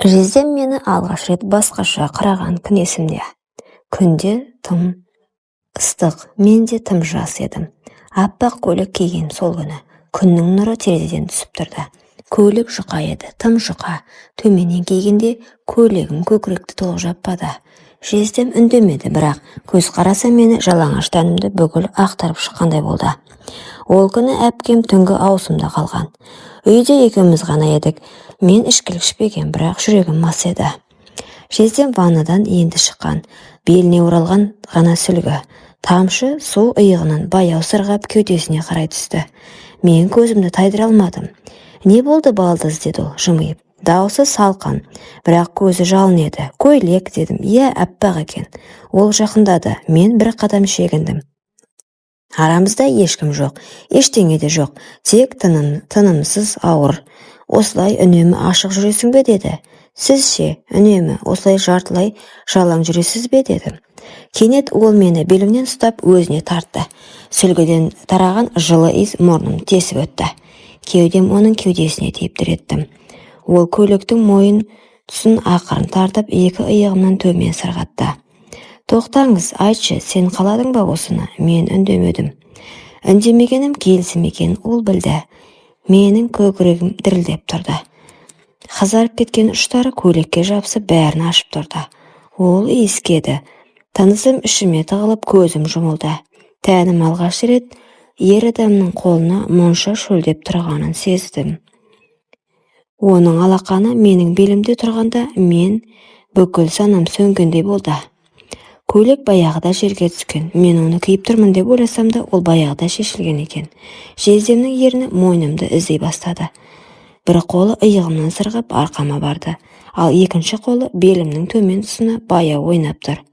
Жездем мені алғаш рет басқаша қараған күн есімде. Күн де тым ыстық, мен де тым жас едім. Аппақ көйлек кигем сол күні. Күннің нұры терезеден түсіп тұрды. Көйлек жұқа еді, тым жұқа. Төменнен кигенде көйлегім көкіректі толық жаппады. Жездем үндемеді, бірақ көзқарасы мені жалаңаш тәнімді бүкіл ақтарып шыққандай болды. Ол күні әпкем түнгі ауысымда қалған. Үйде екеуміз ғана едік. Мен ішкілік ішпеген, бірақ жүрегім мас еді. Жездем ваннадан енді шыққан. Беліне оралған ғана сүлгі. Тамшы су иығынан баяу сырғап, кеудесіне қарай түсті. Мен көзімді тайдыра алмадым. «Не болды, балдыз?» – деді ол жымиып. Даусы салқын, бірақ көзі жалын еді. «Көйлек», – дедім. «Иә, аппақ екен». Ол жақындады. Мен бір қадам шегіндім. Арамызда ешкім жоқ, ештеңе де жоқ, тек тыным, тынымсыз ауыр. «Осылай үнемі ашық жүресің бе?» – деді. «Сіз ше, үнемі осылай жартылай жалаң жүресіз бе?» – дедім. Кенет ол мені белімнен ұстап, өзіне тартты. Сүлгіден тараған жылы иіс мұрнымды тесіп өтті. Кеудем оның кеудесіне тиіп дір еттім. Ол көйлектің мойын тұсын ақырын тартып, екі иығымнан төмен сырғатты. «Тоқтаңыз, айтшы, сен қаладың ба осыны?» Мен үндемедім. Үндемегенім келісім екенін ол білді. Менің көкірегім дірілдеп тұрды. Қызарып кеткен ұштары көйлекке жабысып, бәрін ашып тұрды. Ол иіскеді. Тынысым ішіме тығылып, көзім жұмылды. Тәнім алғаш рет ер адамның қолына мұнша шөлдеп тұрғанын сездім. Оның алақаны менің белімде тұрғанда, мен бүкіл санам сөнгендей болды. Көйлек баяғыда жерге түскен. Мен оны киіп тұрмын деп ойласам да, ол баяғыда шешілген екен. Жездемнің ерні мойнымды іздей бастады. Бір қолы иығымнан сырғып, арқама барды, ал екінші қолы белімнің төмен тұсына баяу ойнап тұр.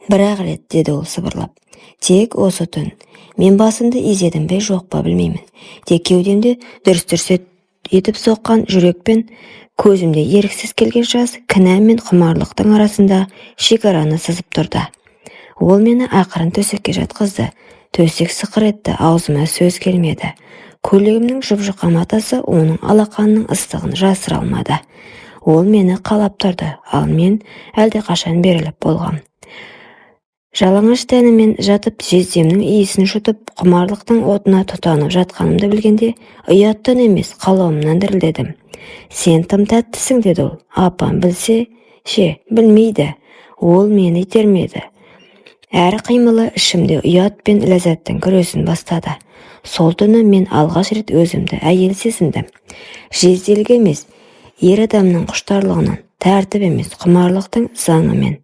«Бір-ақ рет», – деді ол сыбырлап. «Тек осы түн». Мен басымды изедім бе, жоқ па, білмеймін. Тек кеудемде дүрс-дүрс етіп соққан жүрекпен көзімде еріксіз келген жас кінә мен құмарлықтың арасында шекараны сызып тұрды. Ол мені ақырын төсекке жатқызды. Төсек сықыр етті, аузыма сөз келмеді. Көйлегімнің жұп-жұқа матасы оның алақанының ыстығын жасыра алмады. Ол мені қалап тұрды, ал мен әлдеқашан беріліп болғам. Жалаңаш тәнімен жатып, жездемнің иісін жұтып, құмарлықтың отына тұтанып жатқанымды білгенде, ұяттан емес, қалауымнан дірілдедім. «Сен тым тәттісің», – деді ол. «Апам білсе ше?» Білмейді. Ол мені итермеді. Әр қимылы ішімде ұят пен ләззаттың күресін бастады. Сол түні мен алғаш рет өзімді әйел сезіндім. Жезделік емес, ер адамның құштарлығынан, тәртіп емес, құмарлықтың заңымен.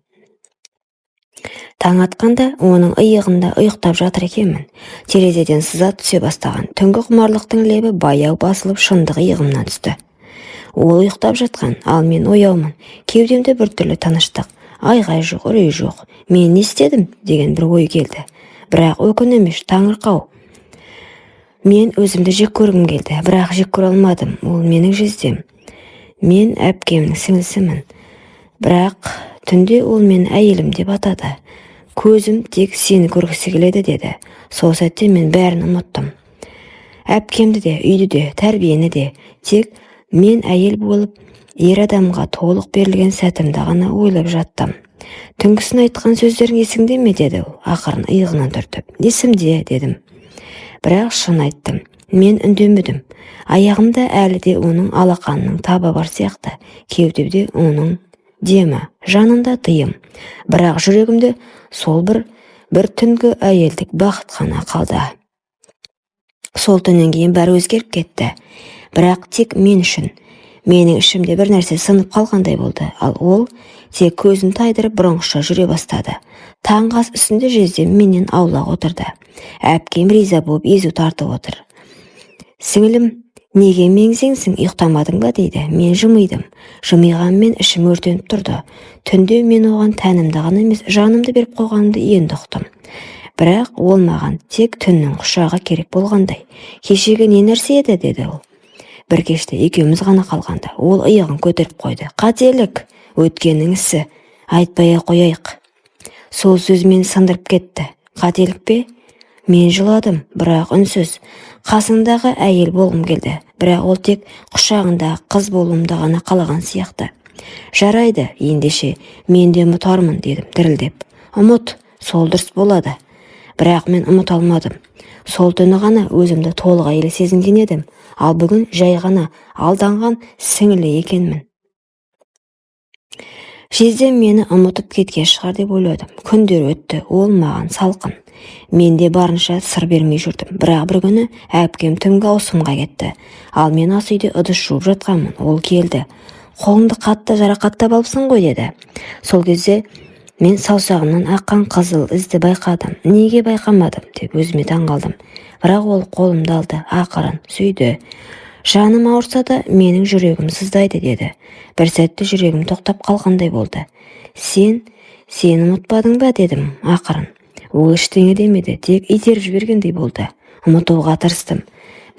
Таң атқанда оның иығында ұйықтап жатыр екенмін. Терезеден сызат түсе бастаған. Түнгі құмарлықтың лебі баяу басылып, шындық иығымнан түсті. Ол ұйықтап жатқан, ал мен ояумын. Кеудемде біртүрлі тыныштық. Айғай жоқ, үрей жоқ. «Мен не істедім?» деген бір ой келді. Бірақ өкіну емес, таңырқау. Мен өзімді жек көргім келді, бірақ жек көре алмадым. Ол менің жездем. Мен әпкемнің сіңлісімін. Бірақ түнде ол мені әйелім деп атады. «Көзім тек сені көргісі келеді», – деді. Сол сәтте мен бәрін ұмыттым. Әпкемді де, үйді де, тәрбиені де. Тек мен әйел болып, ер адамға толық берілген сәтімді ғана ойлап жаттым. «Түнкісін айтқан сөздерің есіңде ме?» – деді ол ақырын иығынан түртіп. «Есімде», – дедім. Бірақ шын айттым. Мен үндемедім. Аяғымда әлі де оның алақанының табы бар сияқты. Кеудемде оның демі, жанымда тыйым. Бірақ жүрегімде сол бір түнгі әйелдік бақыт қана қалды. Сол түннен кейін бәрі өзгеріп кетті. Бірақ тек мен үшін. Менің ішімде бір нәрсе сынып қалғандай болды, ал ол тек көзін тайдырып, бұрынғыша жүре бастады. Таңғы ас үстінде жездем менен аулақ отырды. Әпкем риза болып, езу тартып отыр. «Сіңілім, неге мең-зеңсің, ұйықтамадың ба?» – дейді. Мен жымидым. Жымиғанмен ішім өртеніп тұрды. Түнде мен оған тәнімді ғана емес, жанымды беріп қойғанымды енді ұқтым. Бірақ ол маған тек түннің құшағы керек болғандай. «Кешегі не нәрсе еді?» – деді ол бір кеште, екеуміз ғана қалғанда. Ол иығын көтеріп қойды. «Қателік, өткеннің ісі, айтпай-ақ қояйық». Сол сөз мені сындырып кетті. «Қателік пе?» Мен жыладым, бірақ үнсіз. Қасындағы әйел болғым келді, бірақ ол тек құшағындағы қыз болуымды ғана қалаған сияқты. Жарайды, ендеше мен де ұмытармын, дедім дірілдеп. Ұмыт, сол дұрыс болады. Бірақ мен ұмыта алмадым. Сол түні ғана өзімді толық әйел сезінген едім, ал бүгін жай ғана алданған сіңілі екенмін. Жездем мені ұмытып кеткен шығар деп ойладым. Күндер өтті, ол маған салқын. Мен де барынша сыр бермей жүрдім. Бірақ бір күні әпкем түнгі ауысымға кетті. Ал мен ас үйде ыдыс жуып жатқанмын. Ол келді. Қолыңды қатты жарақаттап алыпсың ғой, деді. Сол кезде мен саусағымнан аққан қызыл ізді байқадым. Неге байқамадым деп өзіме таң қалдым. Бірақ ол қолымды алды, ақырын сүйді. Жаным ауырса да, менің жүрегім сыздайды, деді. Бір сәтте жүрегім тоқтап қалғандай болды. Сен ұмытпадың ба, дедім ақырын. Ол ештеңе демеді, тек итеріп жібергендей болды. Ұмытуға тырыстым.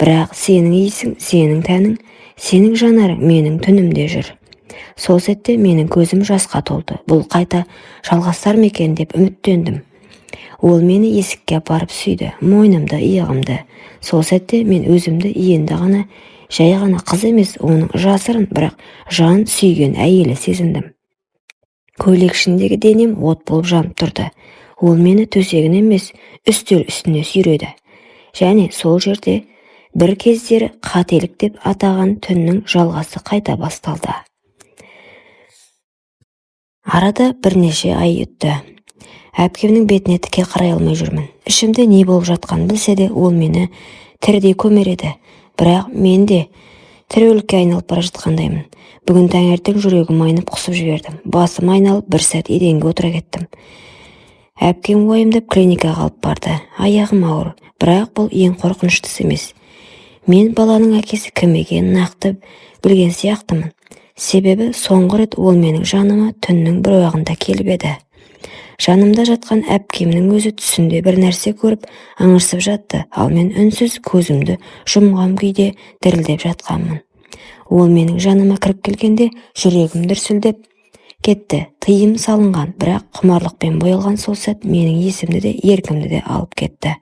Бірақ сенің иісің, сенің тәнің, сенің жанарың менің түнімде жүр. Сол сәтте менің көзім жасқа толды. Бұл қайта жалғасар ма екен деп үміттендім. Ол мені есікке апарып сүйді, мойнымды, иығымды. Сол сәтте мен өзімді енді ғана жай ғана қыз емес, оның жасырын, бірақ жан сүйген әйелі сезіндім. Көйлек ішіндегі денем от болып жанып тұрды. Ол мені төсегіне емес, үстел үстіне сүйреді. Және сол жерде бір кездері қателік деп атаған түннің жалғасы қайта басталды. Арада бірнеше ай өтті. Әпкемнің бетіне тіке қарай алмай жүрмін. Ішімде не болып жатқанын білсе де, ол мені тірідей көмер еді. Бірақ мен де тірі өлікке айналып бара жатқандаймын. Бүгін таңертең жүрегім айнып, құсып жібердім. Басым айналып, бір сәт еденге отыра кеттім. Әпкем уайымдап клиникаға алып барды. Аяғым ауыр, бірақ бұл ең қорқыныштысы емес. Мен баланың әкесі кім екенін нақты білген сияқтымын. Себебі соңғы рет ол менің жаныма түннің бір уағында келіп еді. Жанымда жатқан әпкемнің өзі түсінде бір нәрсе көріп ыңырсып жатты, ал мен үнсіз, көзімді жұмған күйде дірілдеп жатқанмын. Ол менің жаныма кіріп келгенде жүрегім дүрсілдеп кетті. Тыйым салынған, бірақ құмарлықпен боялған сол сәт менің есімді де, еркімді де алып кетті.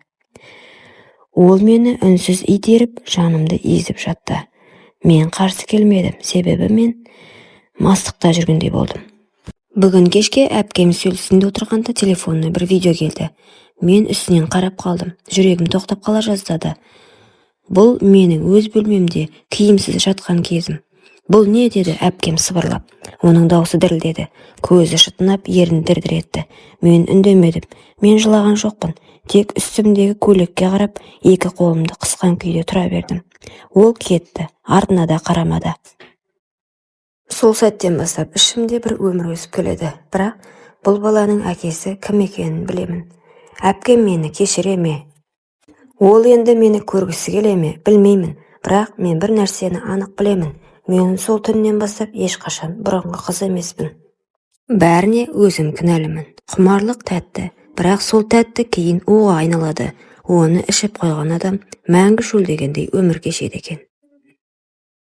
Ол мені үнсіз итеріп, жанымды езіп жатты. Мен қарсы келмедім, себебі мен мастықта жүргендей болдым. Бүгін кешке әпкем үстел үстінде отырғанда телефонына бір видео келді. Мен үстінен қарап қалдым. Жүрегім тоқтап қала жаздады. Бұл менің өз бөлмемде киімсіз жатқан кезім. Бұл не, деді әпкем сыбырлап. Оның даусы дірілдеді. Көзі шытынап, ерін дір-дір етті. Мен үндемедім. Мен жылаған жоқпын. Тек үстімдегі көйлекке қарап, екі қолымды қысқан күйде тұра бердім. Ол кетті, артына да қарамады. Сол сәттен бастап ішімде бір өмір өсіп келеді. Бірақ бұл баланың әкесі кім екенін білемін. Әпкем мені кешіре ме? Ол енді мені көргісі келе ме? Білмеймін. Бірақ мен бір нәрсені анық білемін. Мен сол түннен бастап ешқашан бұрынғы қыз емеспін. Бәріне өзім кінәлімін. Құмарлық тәтті, бірақ сол тәтті кейін уға айналады. Оны ішіп қойған адам мәңгі шөлдегендей өмір кешеді екен.